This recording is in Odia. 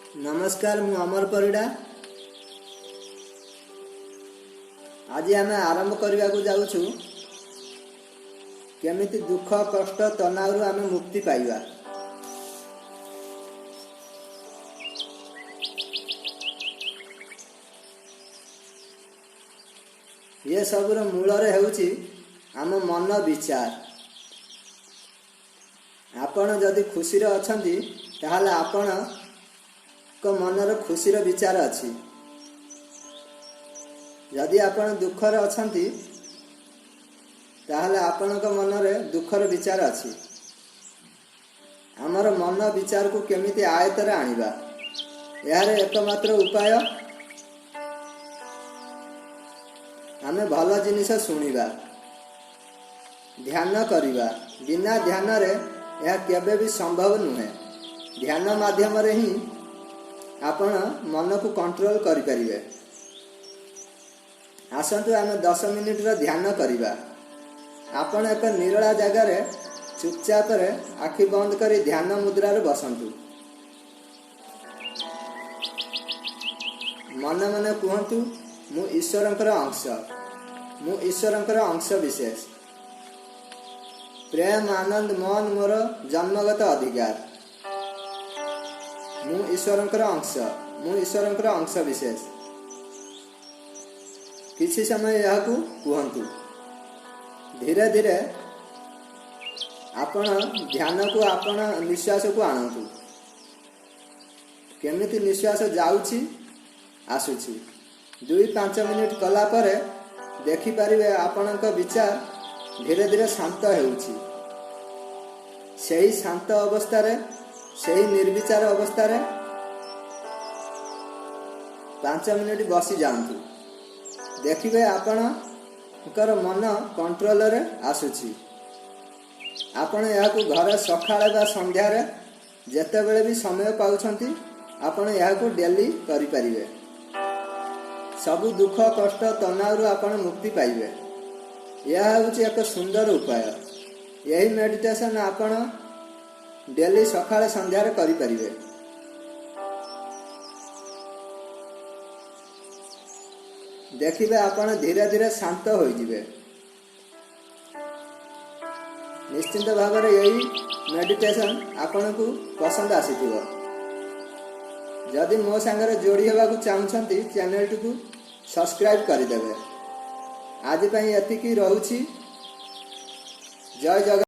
ନମସ୍କାର, ମୁଁ ଅମର ପରିଡ଼ା। ଆଜି ଆମେ ଆରମ୍ଭ କରିବାକୁ ଯାଉଛୁ କେମିତି ଦୁଃଖ, କଷ୍ଟ, ତନାବରୁ ଆମେ ମୁକ୍ତି ପାଇବା। ଏସବୁର ମୂଳରେ ହେଉଛି ଆମ ମନ ବିଚାର। ଆପଣ ଯଦି ଖୁସିରେ ଅଛନ୍ତି, ତାହେଲେ ଆପଣଙ୍କ ମନରେ ଖୁସିର ବିଚାର ଅଛି। ଯଦି ଆପଣ ଦୁଃଖରେ ଅଛନ୍ତି, ତାହେଲେ ଆପଣଙ୍କ ମନରେ ଦୁଃଖର ବିଚାର ଅଛି। ଆମର ମନ ବିଚାରକୁ କେମିତି ଆୟତରେ ଆଣିବା, ଏହାର ଏକମାତ୍ର ଉପାୟ ଆମେ ଭଲ ଜିନିଷ ଶୁଣିବା, ଧ୍ୟାନ କରିବା। ବିନା ଧ୍ୟାନରେ ଏହା କେବେ ବି ସମ୍ଭବ ନୁହେଁ। ଧ୍ୟାନ ମାଧ୍ୟମରେ ହିଁ ଆପଣ ମନକୁ କଣ୍ଟ୍ରୋଲ କରିପାରିବେ। ଆସନ୍ତୁ ଆମେ 10 ମିନିଟର ଧ୍ୟାନ କରିବା। ଆପଣ ଏକ ନିରଳା ଜାଗାରେ ଚୁପଚାପରେ ଆଖି ବନ୍ଦ କରି ଧ୍ୟାନ ମୁଦ୍ରାରେ ବସନ୍ତୁ। ମନେ ମନେ କୁହନ୍ତୁ, ମୁଁ ଈଶ୍ୱରଙ୍କର ଅଂଶ, ମୁଁ ଈଶ୍ୱରଙ୍କର ଅଂଶ ବିଶେଷ। ପ୍ରେମ, ଆନନ୍ଦ, ମନ ମୋର ଜନ୍ମଗତ ଅଧିକାର। ମୁଁ ଈଶ୍ୱରଙ୍କର ଅଂଶ, ମୁଁ ଈଶ୍ୱରଙ୍କର ଅଂଶ ବିଶେଷ। କିଛି ସମୟ ଏହାକୁ କୁହନ୍ତୁ। ଧୀରେ ଧୀରେ ଆପଣ ଧ୍ୟାନକୁ, ଆପଣ ନିଶ୍ୱାସକୁ ଆଣନ୍ତୁ। କେମିତି ନିଶ୍ୱାସ ଯାଉଛି, ଆସୁଛି। 2-5 ମିନିଟ୍ କଲା ପରେ ଦେଖିପାରିବେ ଆପଣଙ୍କ ବିଚାର ଧୀରେ ଧୀରେ ଶାନ୍ତ ହେଉଛି। ସେହି ଶାନ୍ତ ଅବସ୍ଥାରେ, ସେହି ନିର୍ବିଚାର ଅବସ୍ଥାରେ 5 ମିନିଟ୍ ବସି ଯାଆନ୍ତୁ। ଦେଖିବେ ଆପଣଙ୍କର ମନ କଣ୍ଟ୍ରୋଲରେ ଆସୁଛି। ଆପଣ ଏହାକୁ ଘରେ ସକାଳେ ବା ସନ୍ଧ୍ୟାରେ ଯେତେବେଳେ ବି ସମୟ ପାଉଛନ୍ତି, ଆପଣ ଏହାକୁ ଡେଲି କରିପାରିବେ। ସବୁ ଦୁଃଖ, କଷ୍ଟ, ତନାବରୁ ଆପଣ ମୁକ୍ତି ପାଇବେ। ଏହା ହେଉଛି ଏକ ସୁନ୍ଦର ଉପାୟ। ଏହି ମେଡିଟେସନ ଆପଣ ଡେଲି ସକାଳେ ସନ୍ଧ୍ୟାରେ କରିପାରିବେ। ଦେଖିବେ ଆପଣ ଧୀରେ ଧୀରେ ଶାନ୍ତ ହୋଇଯିବେ। ନିଶ୍ଚିନ୍ତ ଭାବରେ ଏହି ମେଡିଟେସନ ଆପଣଙ୍କୁ ପସନ୍ଦ ଆସିଥିବ। ଯଦି ମୋ ସାଙ୍ଗରେ ଯୋଡ଼ି ହେବାକୁ ଚାହୁଁଛନ୍ତି, ଚ୍ୟାନେଲଟିକୁ ସବସ୍କ୍ରାଇବ୍ କରିଦେବେ। ଆଜି ପାଇଁ ଏତିକି ରହୁଛି। ଜୟ ଜଗନ୍ନାଥ।